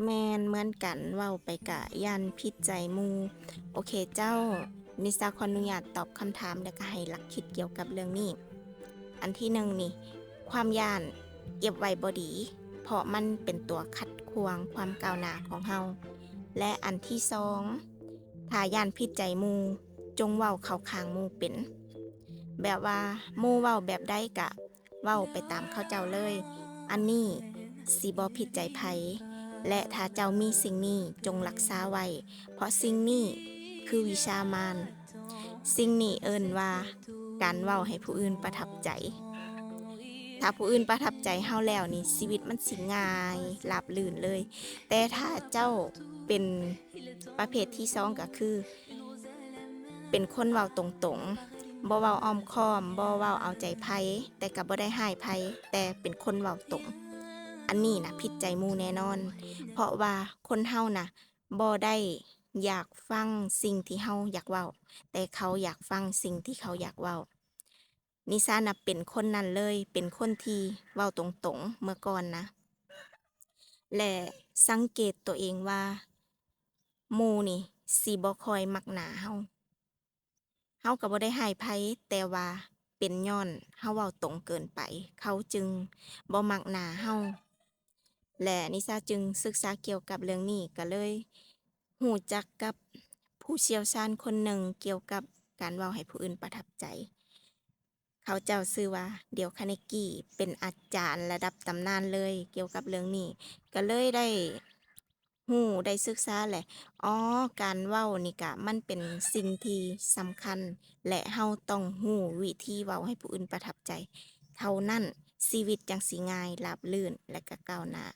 ແມ່ນເໝືອນກັນ, ເວົ້າໄປກະຢ້ານຜິດໃຈໝູ່. ໂອເຄເຈົ້າ, ນິສາຂໍອະນຸຍາດຕອບຄຳຖາມ ແລະກະໃຫ້ຫຼັກຄິດກ່ຽວກັບເລື່ອງນີ້. ອັນທີໜຶ່ງນີ້, ຄວາມຢ້ານເກັບໄວ້ບໍ່ດີ, ເພາະມັນເປັນຕົວຂັດຂວາງຄວາມກ້າວໜ້າຂອງເຮົາ. ແລະອັນທີສອງ, ຖ້າຢ້ານຜິດໃຈໝູ່, ຈົ່ງເວົ້າເຂົ້າຂ້າງໝູ່ເປັນ. ແບບວ່າໝູ່ເວົ້າແບບໃດກະເວົ້າໄປຕາມເຂົາເຈົ້າເລີຍ, ອັນນີ້ຊິບໍ່ຜິດໃຈໃຜ. ແລະຖ້າເຈົ້າມີສິ່ງນີ້, ຈົ່ງລັກສາໄວ້, ເພາະສິ່ງນີ້ຄືວິຊາມານ. ສິ່ງນີ້ເອີ້ນວ່າການເວົ້າໃຫ້ຜູ້ອື່ນປະທັບໃຈ. ຖ້າຜູ້ອື່ນປະທັບໃຈເຮົາແລ້ວນີ້, ຊີວິດມັນຊິງ່າຍລາບລື່ນເລີຍ. ແຕ່ຖ້າເຈົ້າເປັນປະເພດທີສອງ ກໍຄື ເປັນຄົນເວົ້າຕົງໆ, ບໍ່ເວົ້າອ້ອມຄ້ອມ, ບໍ່ເວົ້າເອົາໃຈໃຜ, ແຕ່ກໍບໍ່ໄດ້ຮ້າຍໃຜ, ແຕ່ເປັນຄົນເວົ້າຕົງ. ອັນນີ້ນະຜິດໃຈໝູ່ແນ່ນອນ, ເພາະວ່າຄົນເຮົານະບໍ່ໄດ້ຢາກຟັງສິ່ງທີ່ເຮົາຢາກເວົ້າ, ແຕ່ເຂົາຢາກຟັງສິ່ງທີ່ເຂົາຢາກເວົ້າ. ນິຊານະເປັນຄົນນັ້ນເລີຍ, ເປັນຄົນທີ່ເວົ້າຕົງໆເມື່ອກ່ອນນະ. ແລະສັງເກດຕົວເອງວ່າ ໝູ່ນີ້ຊິບໍ່ຄ່ອຍມັກໜ້າເຮົາ. ເຮົາກໍບໍ່ໄດ້ຮ້າຍໃຜ, ແຕ່ວ່າເປັນຍ້ອນເຮົາເວົ້າຕົງເກີນໄປ, ເຂົາຈຶ່ງບໍ່ມັກໜ້າເຮົາ. ແລະນິຊາຈຶ່ງສຶກສາກ່ຽວກັບເລື່ອງນີ້, ກໍເລີຍຮູ້ຈັກກັບຜູ້ຊ່ຽວຊານຄົນໜຶ່ງກ່ຽວກັບການເວົ້າໃຫ້ຜູ້ອື່ນປະທັບໃຈ. ເຂົາເຈົ້າຊື່ວ່າ Dale Carnegie, ເປັນອາຈານລະດັບຕຳນານເລີຍກ່ຽວກັບເລື່ອງນີ້. ກໍເລີຍໄດ້ ຮູ້ໄດ້ສຶກສາແຫຼະ, ອໍ ການເວົ້ານີ້ກະມັນເປັນສິ່ງທີ່ສຳຄັນ ແລະເຮົາຕ້ອງຮູ້ວິທີເວົ້າໃຫ້ຜູ້ອື່ນປະທັບໃຈເທົ່ານັ້ນ, ຊີວິດຈັ່ງຊິງ່າຍລາບລື່ນ ແລະກະກ້າວໜ້າ.